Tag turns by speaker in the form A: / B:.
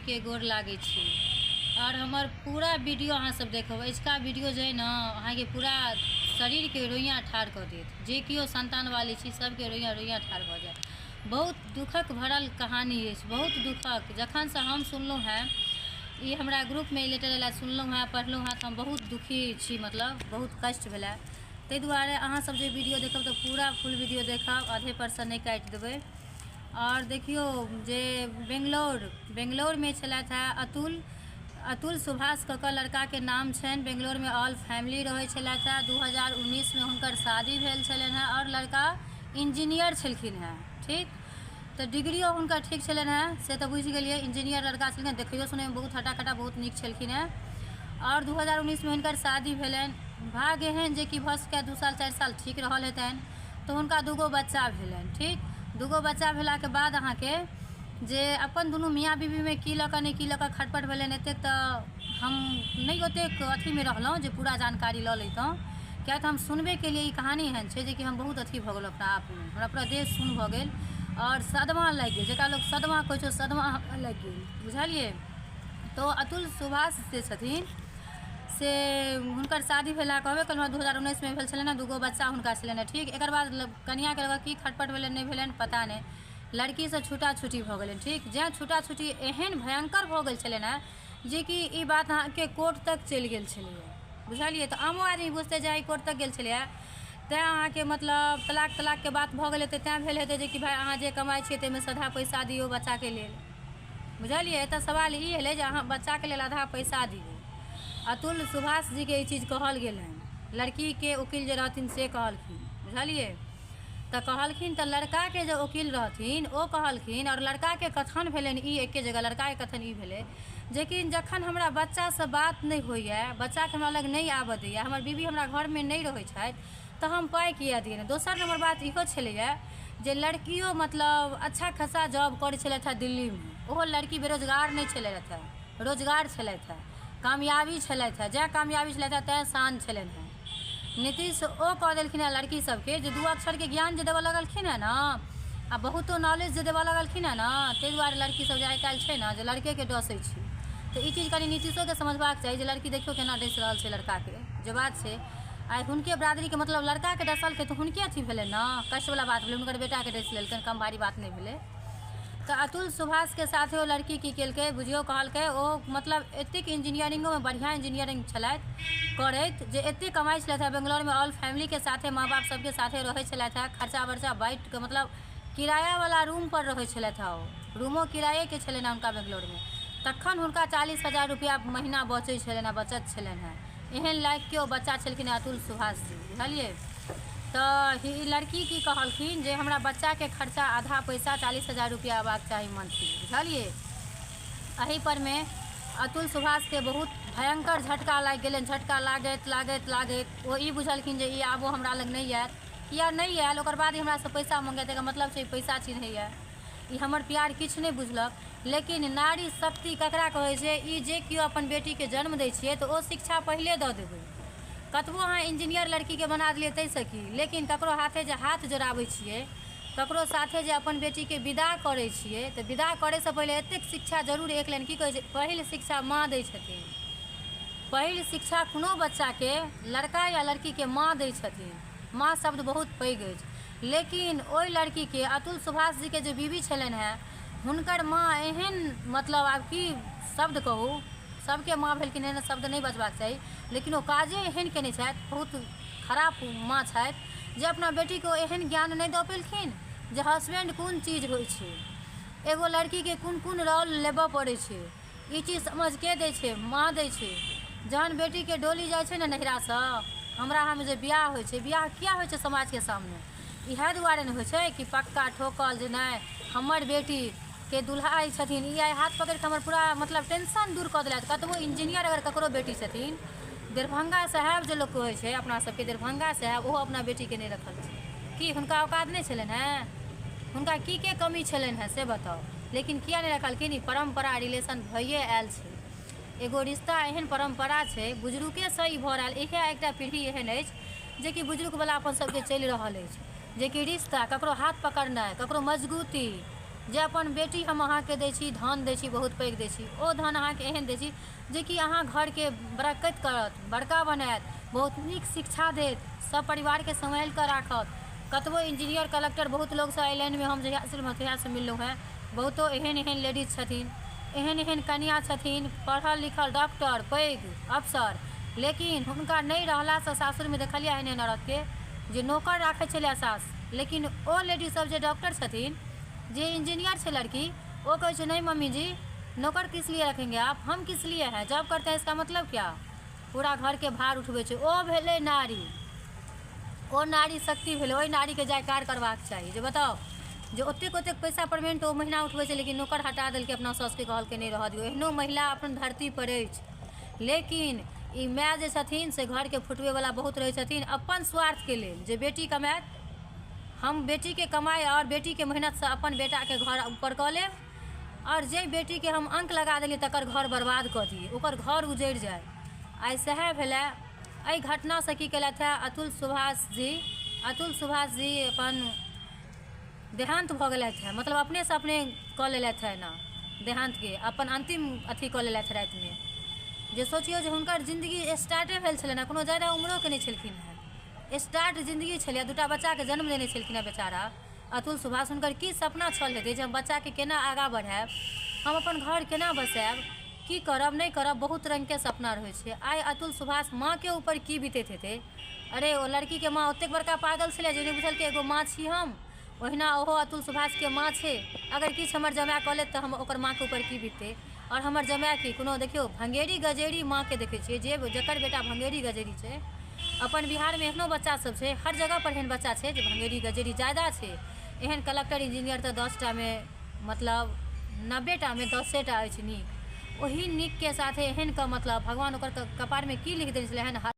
A: सभीके गोर लागै छी। आओर हमर पूरा वीडियो अहाँसभ देखब। अजुका वीडियो जे अइ ने, अहाँके पूरा शरीरके रोइआँ ठाढ़ कऽ देत। जे केओ सन्तानवाली छी, सभके रोइआँ रोइआँ ठाढ़ भऽ जायत। बहुत दुःखक भरल कहानी अछि, बहुत दुःखक। जखनसँ हम सुनलहुँ हेँ, ई हमरा ग्रुपमे ई लेटर आयल, सुनलहुँ हेँ, पढ़लहुँ हेँ, तऽ हम बहुत दुःखी छी, मतलब बहुत कष्ट भेलए। ताहि दुआरे अहाँसभ जे वीडियो देखब तऽ पूरा फुल वीडियो देखब, आधेपरसँ नहि काटि देबै। आओर देखियौ जे बेंगलौरमे छलथि हेँ अतुल, अतुल सुभाष कऽ कऽ लड़काके नाम छनि। बेंगलौरमे ऑल फैमिली रहै छलथि हेँ। 2019मे हुनकर शादी भेल छलनि हेँ आओर लड़का इंजीनियर छलखिन हेँ। ठीक, तऽ डिग्रियो हुनकर ठीक छलनि हेँ, से तऽ बुझि गेलियै। इंजीनियर लड़का छलखिन, देखैयो सुनैमे बहुत हट्टा कट्टा, बहुत नीक छलखिन हेँ। आओर 2019मे हिनकर शादी भेलनि। भाग्य एहन जे कि भऽ सकैए 2 साल 4 साल ठीक रहल हेतनि, तऽ हुनका दूगो बच्चा भेलनि। ठीक, दूगो बच्चा भेलाके बाद अहाँके जे अपन दुनू मियाँ बीबीमे की लऽ कऽ नहि की लऽ कऽ खटपट भेलनि, एतेक तऽ हम नहि ओतेक अथीमे रहलहुँ जे पूरा जानकारी लऽ लैतहुँ, किएक तऽ हम सुनबे केलियै। ई कहानी एहन छै जेकि हम बहुत अथी भऽ गेलहुँ अपना आपमे। हमरा पूरा देह सुन्न भऽ गेल आओर सदमा लागि गेल। जकरा लोक सदमा कहै छै, ओ सदमा हमरा लागि गेल, बुझलियै? तऽ अतुल सुभाष जे छथिन से हुनकर शादी भेला, कहबे केलहुँ, 2019मे भेल छलनि हँ। दूगो बच्चा हुनका छलनि हँ। ठीक, एकर बाद कनिआँके लऽ कऽ की खटपट भेलनि, नहि भेलनि, पता नहि। लड़कीसँ छूटा छूटी भऽ गेलनि। ठीक, जँ छूटा छूटी एहन भयङ्कर भऽ गेल छलनि हेँ जेकि ई बात अहाँके कोर्ट तक चलि गेल छलैए, बुझलियै? तऽ आमो आदमी बुझतै जे आइ कोर्ट तक गेल छलैए, तैँ अहाँके मतलब तलाक तलाकके बात भऽ गेल हेतै। तैँ भेल हेतै जेकि भाय, अहाँ जे कमाइ छियै ताहिमेसँ आधा पैसा दियौ बच्चाके लेल, बुझलियै? एतऽ सवाल ई एलै जे अहाँ बच्चाके लेल आधा पैसा दियौ। अतुल सुभाष जीके ई चीज कहल गेलनि। लड़कीके ओकील जे रहथिन से कहलखिन, बुझलियै? तऽ कहलखिन, तऽ लड़काके जे ओकील रहथिन ओ कहलखिन आओर लड़काके कथन भेलनि ई एके जगह। लड़काके कथन ई भेलै जेकि जखन हमरा बच्चासँ बात नहि होइए, बच्चाके हमरा लग नहि आबऽ दैए, हमर बीबी हमरा घरमे नहि रहै छथि, तऽ हम पाइ किए दिअनि? दोसर नम्बर बात इहो छलैए जे लड़कियो मतलब अच्छा खासा जॉब करै छलथि हेँ दिल्लीमे। ओहो लड़की बेरोजगार नहि छलथि हेँ, रोजगार छलथि हेँ, कामयाबी छलथि हेँ। जैँ कामयाबी छलथि हेँ तैँ शान छलनि हेँ। नीतीश ओ कऽ देलखिन हेँ लड़की सबके जे दू अक्षरके ज्ञान जे देबऽ लगलखिन हेँ ने आ बहुतो नॉलेज जे देबऽ लगलखिन हेँ ने, ताहि दुआरे लड़की सब जे आइ काल्हि छै ने जे लड़केके डसै छै। तऽ ई चीज कनि नीतीशोके समझबाक चाही जे लड़की देखियौ केना डसि रहल छै लड़काके। जे बात छै, आइ हुनके बरादरीके, मतलब लड़काके डसलकै तऽ हुनके अथी भेलै ने, कष्टवला बात भेलै। हुनकर बेटाके डसि लेलकनि, कम भारी बात नहि भेलै। तऽ अतुल सुभाषके साथे ओ लड़की की केलकै बुझियौ? कहलकै ओ मतलब एतेक इंजीनियरिंगोमे बढ़िआँ इंजीनियरिंग छलथि करैत जे एतेक कमाइ छलथि हेँ। बेंगलौरमे ऑल फैमिलीके साथे, माँ बाप सबके साथे रहै छलथि हेँ। खर्चा बर्चा बाँटिके, मतलब किरायावला रूमपर रहै छलथि हेँ। ओ रूमो किरायेके छलनि हेँ हुनका बेंगलौरमे। तखन हुनका 40,000 रुपैआ महीना बचै छलनि हेँ, बचत छलनि हेँ। एहन लायकके ओ बच्चा छलखिन हेँ अतुल सुभाष जी, बुझलियै? तऽ ई लड़की की कहलखिन जे हमरा बच्चाके खर्चा आधा पैसा 40,000 रुपैआ अयबाक चाही मंथली, बुझलियै? एहि परमे अतुल सुभाषके बहुत भयङ्कर झटका लागि गेलनि। झटका लागैत लागैत लागैत ओ ई बुझलखिन जे ई आबो हमरा लग नहि आयत। किया नहि आयल? ओकर बाद ई हमरासँ पैसा मङ्गैत, एकर मतलब छै ई पैसा चिन्हैए, ई हमर प्यार किछु नहि बुझलक। लेकिन नारी शक्ति ककरा कहै छै? ई जे केओ अपन बेटीके जन्म दै छियै तऽ ओ शिक्षा पहिले दऽ देबै। कतबो अहाँ इंजीनियर लड़कीके बना देलियै ताहिसँ की? लेकिन ककरो हाथे जे हाथ जोड़ाबै छियै, ककरो साथे जे अपन बेटीके विदा करै छियै, तऽ विदा करैसँ पहिले एतेक शिक्षा जरूर एक लाइन की कहै छै, पहिल शिक्षा माँ दै छथिन। पहिल शिक्षा कोनो बच्चाके, लड़का या लड़कीके, माँ दै छथिन। माँ शब्द बहुत पैघ अछि। लेकिन ओहि लड़कीके, अतुल सुभाष जीके जे बीवी छलनि हेँ, हुनकर माँ एहन, मतलब आब की शब्द कहू, सभके माँ भेलखिन, एहन शब्द नहि बजबाक चाही, लेकिन ओ काजे एहन कयने छथि। बहुत खराब माँ छथि जे अपना बेटीके ओ एहन ज्ञान नहि दऽ पेलखिन जे हसबैंड कोन चीज होइ छै, एगो लड़कीके कोन कोन रोल लेबऽ पड़ै छै। ई चीज समझ के दै छै? माँ दै छै। जहन बेटीके डोली जाइ छै ने नैहरासँ, हमरा अहाँमे जे बियाह होइ छै, बियाह किया होइ छै समाजके सामने? इएह दुआरे ने होइ छै कि पक्का ठोकल जे नहि, हमर बेटीके दुल्हा ई छथिन, ई आइ हाथ पकड़िके हमर पूरा मतलब टेंशन दूर कऽ देलथि। कतबो इंजीनियर अगर ककरो बेटी छथिन, दरभंगा साहेब जे लोक कहै छै अपना सबके, दरभंगा साहेब, ओहो अपना बेटीके नहि रखलखिन। की हुनका औकात नहि छलनि हेँ? हुनका की के कमी छलनि हेँ से बताउ? लेकिन किया नहि रखलखिन? ई परम्परा रिलेशन भइए आयल छै। एगो रिश्ता एहन परम्परा छै, बुजुर्गेसँ ई भऽ रहल। इएह एकटा पीढ़ी एहन अछि जेकि बुजुर्गवला अपन सबके चलि रहल अछि, जेकि रिश्ता, ककरो हाथ पकड़नाइ, ककरो मजगूती। जे अपन बेटी हम अहाँके दै छी, धन दै छी, बहुत पैघ दै छी, ओ धन अहाँके एहन दै छी जेकि अहाँ घरके बरकति करत, बड़का बनायत, बहुत नीक शिक्षा देत, सब परिवारके सम्हालि कऽ राखत। कतबो इंजीनियर कलेक्टर बहुत लोकसँ एहि लाइनमे हम जहियासँ एलहुँ तहियासँ मिललहुँ हेँ, बहुतो एहन एहन लेडीज छथिन, एहन एहन कनिआँ छथिन, पढ़ल लिखल डॉक्टर पैघ अफसर, लेकिन हुनका नहि रहलासँ सासुरमे देखलियै एहन एहन औरतके जे नौकर राखै छलै सास, लेकिन ओ लेडीज सब जे डॉक्टर छथिन, जे इंजीनियर छै लड़की, ओ कहै छै नहीं मम्मी जी नौकर किस लिए रखेंगे आप, हम किस लिए हैं, जॉब करते हैं इसका मतलब क्या। पूरा घरके भार उठबै छै, ओ भेलै नारी, ओ नारी शक्ति भेलै। ओहि नारीके जयकार करबाक चाही जे बताउ जे ओतेक ओतेक पैसा पेमेंट ओ महीना उठबै छै, लेकिन नौकर हटा देलकै, अपना सासुके कहलकै नहि रहऽ दियौ। एहनो महिला अपन धरतीपर अछि, लेकिन ई माय जे छथिन से घरके फुटबैवला बहुत रहै छथिन अपन स्वार्थके लेल, जे बेटी कमायत, हम बेटीके कमाइ आओर बेटीके मेहनतसँ अपन बेटाके घर ऊपर कऽ लेब, आओर जाहि बेटीके हम अङ्क लगा देलियै तकर घर बर्बाद कऽ दियै, ओकर घर उजड़ि जाय। आइ सएह भेलै। एहि घटनासँ की केलथि हेँ अतुल सुभाष जी, अतुल सुभाष जी अपन देहान्त भऽ गेलथि हेँ, मतलब अपनेसँ अपने कऽ लेलथि हेँ एना देहान्तके अपन अन्तिम अथी कऽ लेलथि रातिमे। जे सोचियौ जे हुनकर जिन्दगी स्टार्टे भेल छलनि हेँ, कोनो ज्यादा उमरोके नहि छलखिन हेँ, स्टार्ट जिन्दगी छलै, दूटा बच्चाके जन्म देने छलखिन हेँ बेचारा अतुल सुभाष। हुनकर की सपना छल हेतै जे हम बच्चाके केना आगाँ बढ़ायब, हम अपन घर केना बसायब, की करब नहि करब, बहुत रङ्गके सपना रहै छै। आइ अतुल सुभाष माँके ऊपर की बीतैत हेतै। अरे ओ लड़कीके माँ ओतेक बड़का पागल छलै जे नहि बुझलकै एगो माँ छी हम, ओहिना ओहो अतुल सुभाषके माँ छै। अगर किछु हमर जमाए कऽ लेत तऽ हम ओकर माँके ऊपर की बीततै। आओर हमर जमाए की कोनो देखियौ भङ्गेरी गजेरी माँके देखै छियै, जे जकर बेटा भङ्गेरी गजेरी छै, अपन बिहारमे एहनो बच्चा सब छै, हर जगहपर एहन बच्चा छै जे भङ्गेरी गजेरी ज्यादा छै। एहन कलक्टर इंजीनियर तऽ 10टामे मतलब 90टामे 10टा अछि नीक, ओहि नीकके साथे एहन कऽ मतलब भगवान ओकर कपारमे की लिख देने छलै एहन।